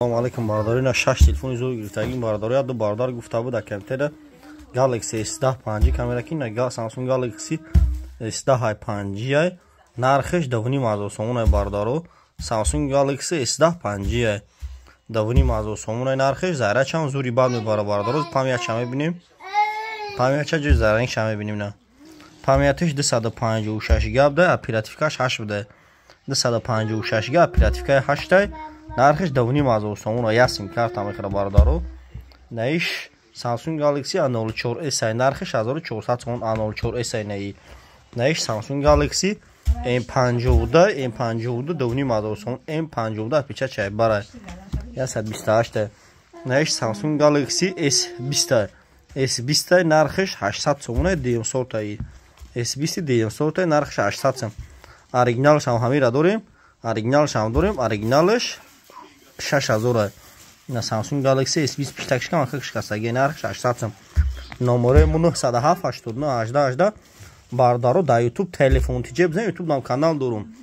Салому алейкум, бародари. На шаш телефони зур гирифтагим, бародари. Ду бародар гуфта буд компютера Galaxy S10 5G камера ки на Samsung Galaxy S10 5G ай, нархиш 2,5 ҳазор сомон ай, бародаро. Samsung Galaxy S10 5G ай, 2,5 ҳазор сомон ай нархиш. Зарячам зури бад мебара, бародаро. Памятша мебинем, памятша ҷои зарянкша мебинем. На памятиш 256 габ да, оперативкаш 8 буда, 256 га, оперативкаи 8, нархиш 2,5 ҳазор сомон. Я сим карта мехӯра, бародаро. Наиш Samsung Galaxy A04s ай, нархиш 1400 сомон. A04s ай наи. Наиш Samsung Galaxy M52, M52 2,5 ҳазор сомон. M52 печа чай барай, 128. Наиш Samsung Galaxy S20, S20, нархиш 800 сомон, дуюм сортаи S20 дуюм сортаи, нархиш 800 сом. Оригиналш ҳам ҳамира дорем, оригиналш ҳам дорем, оригиналш 6000. На Samsung Galaxy S20 пиштакшка маха шикастаги, нархиш 800 сом. Номерои мо 907 89 18 18, бародаро. Дар YouTube Телефон ТЖ бизанед, YouTube дам канал дорум.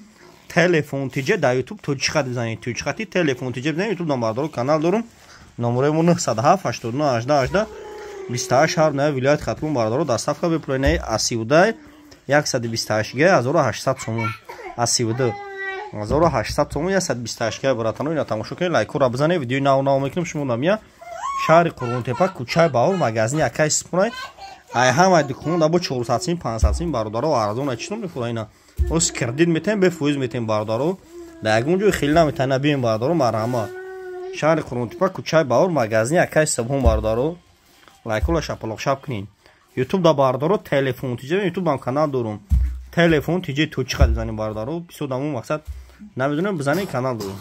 Телефон ТЖ дар YouTube тоҷикхат бизанед, тоҷикхати Телефон ТЖ бизанед, YouTube дам, бародаро, канал дорум. Номерои мо 907 89 18 18, 28 шаҳр на вилоят Хатлон, бародаро, доставка бепулай. Наи A32 128 га, 1800 сомон. A32 1800 сомон, 128 га, братано. Ина тамошо кунед, лайкора бизанед, видеои нав нав мекунем. Шумо намия шаҳри Қурғонтепа, кӯчаи Баҳор, магазини акаи Сипунай. Ай ҳамаи дукон да бо 400 сим, 500 сим, бародаро, арзон. Ай читон мефура ина? Ос кредит метаем, бефоиз метаем, бародаро. Дар ягон ҷой хеле наметаем. Бием, бародаро, марҳамат. Шаҳри Қурғонтепа, кӯчаи Баҳор, магазини акаи Сибҳон, бародаро. Лайкола шапалоқшап кунед. Ютуб да, бародаро, Телефон ТЖ, Ютуб ам канал дорум. Телефон ТЖ точка бизанем, бародаро. Бисёр дамо мақсад намедонем, бизанем, канал дорум.